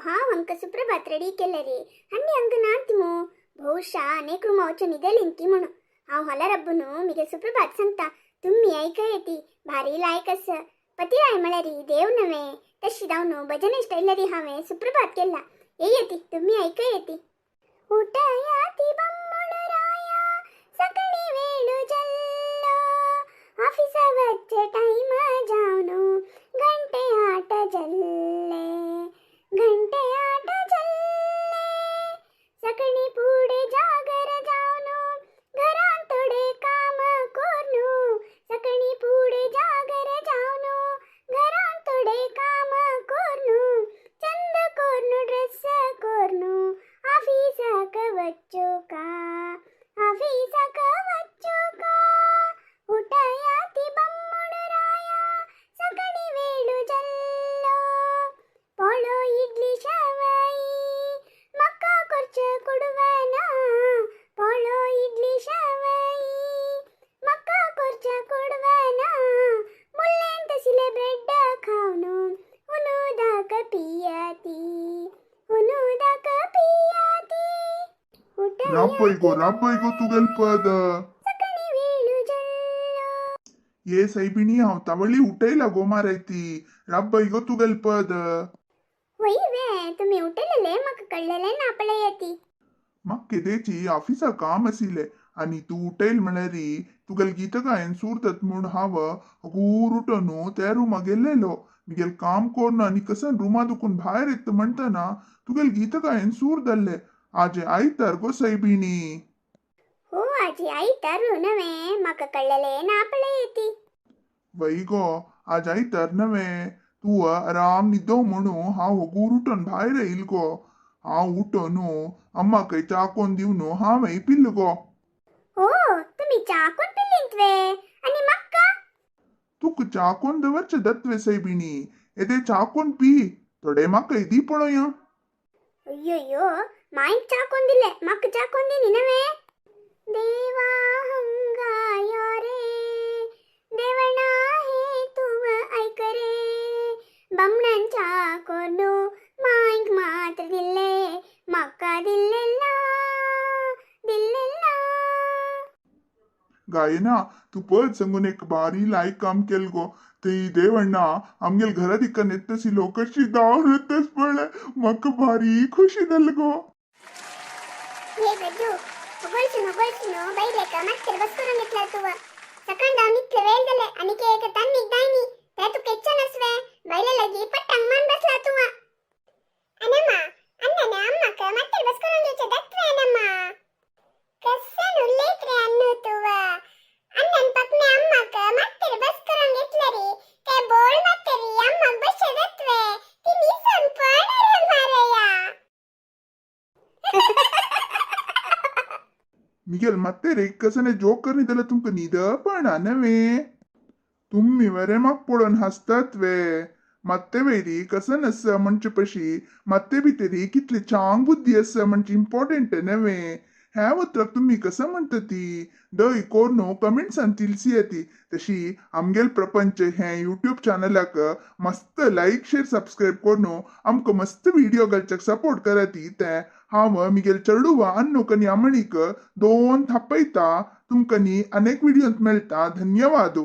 हांव हांकां सुप्रभात रेडी केले रे. आनी हांकां नातिमो ಬಹುಶಃ ಅನೇಕ ರೂಮ वचून निदेलिंकी म्हणून. हांव हॉलार अब्बून मिगे सुप्रभात सांगता, तुम्ही ऐकयती भारी लायक आसा. पतिराय म्हळ्यार देव नव्हे, तशी जावन भजन स्टायलरी हांवें सुप्रभात केला. येयती, तुम्ही ऐकयती. उठयाती बम्मुడు राया, सकाळी वेळू जल्लो, ऑफिसा वच्चे टाइम जावनु घंटे आठ जल्ले, घंटे आठ जल्ले. सकाळी पुढे जागर जावनु घरांत थोडे काम कोरनु, सकाळी पुढे जागर जावनु घरांत थोडे काम कोरनु, चंद कोरनु ड्रेस कोरनु ऑफिसाक वच्चोका, ऑफिसाक वच्चोका. उठयाती बम्मुడు राया, सकाळी वेळू जल्लो, पोळो इडली शवाई मक्का कोरच कुडवना, पोळो इडली शवाई मक्का कोरच कुडवना, मुल्लेंत तसिले ब्रेड खावनु उनुदाक पियती, उनुदाक पियती. राब्बैगो राब्बैगो तुगेल पद. सकाळी वेळू जल्लो. ये सैबिणी, हांव तावळी उठयला गो मारायती. राब्बैगो तुगेल पद. होय वे, तुम्ही उठलेले म्हाका कळलेले ना पळयती. म्हाका केदेची ऑफिसा काम आशिल्लें आनी तूं उठयल म्हळ्यार तुगेल गीत गायन सूर म्हूण हांव हगूर उठोन त्या रुमा गेल्लेलो. मिगेल काम कोन्न आनी कसन रुमा दुखून भायर येता म्हणटना तुगेल गीत गायन सूर जाल्लें. आजे आयतार गो सैबिणी. हो आजी, आयतारू नव्हे, म्हाका कळलेले ना पळयती. वय गो, आज आयतार नव्हे, तूं आराम न्हिदो म्हणून हांव हगूर उठोन भायर येयल गो. हांव उठोन अम्माकय च्या कोन्न दिवन हांवें पिल्ल गो. हो, तुम्ही च्या कोण पिल्लींत वे आनी म्हाका? तुका च्या कोन्न दवरचें दत्वे सैबिणी, येदे च्या कोन्न पी, थोडे म्हाकाय दी पळोवया. अय्यो, मायक च्या कोण दिले, म्हाका च्या कोण दिनी नव्हे. देवा हंगायो रे देवणा, हे तूं ऐक रे, बमणांच्या कोनू मायक मात्र दिल्ले, म्हाका दिल्लेला दिल्लेला. गायना, तूं पद सांगून एक भारी लायक काम केल गो. ते देवण्णा आमगेल घरा दिक्कन येतसिलो कशी धांवन येतस पळय, म्हाका भारी खुशी जाल गो. हे गज्जू, होगळसून होगळसून बैलेक मत्तेर बस करून घेतला तुव. सकाळ धावन इतले वेळ जाले आनी एक तन्नीक दायनी ते तुका इच्छा नसवे, बैले लगी पट्टांग मान बसला तुव. अनम्मा, अन्नाने अम्माक मत्तेर बस करून घेचे दत्वे. अनम्मा, कसन उल्लेत रे अन्नू तुव? अन्नन पकने अम्माक मत्तेर बस करून घेतलं रे, ते बोळ मत्तेरी अम्माक बशे दत्वे, ती निसन पण रे मारया. मिगेल मत्तेर एक कसने जोकर न्हिदले तुमकां न्हिद पडना नव्हे? तुमी मरे म्हाका पळोवन हांसतात वे? मात्ते वयरी कसन आसा म्हणचे पशी मात्ते भितरी कितली चांग बुद्धी आसा म्हणजे इम्पॉर्टंट नव्हे? ह्या उतराक तुमी कसं म्हणटा ती दय कोरनू कमेंट्सान तिलसी येती. तशी आमगेल प्रपंच हें युट्यूब चॅनलाक मस्त लायक शेर सबस्क्रायब कोरनू आमकां मस्त व्हिडियो घालच्याक सपोर्ट कराती. तें हांव मिगेल चेडुवा अन्नूक आनी अमणीक दोन थापयता. तुमकां न्ही अनेक व्हिडियोंत मेळटा. धन्यवाद.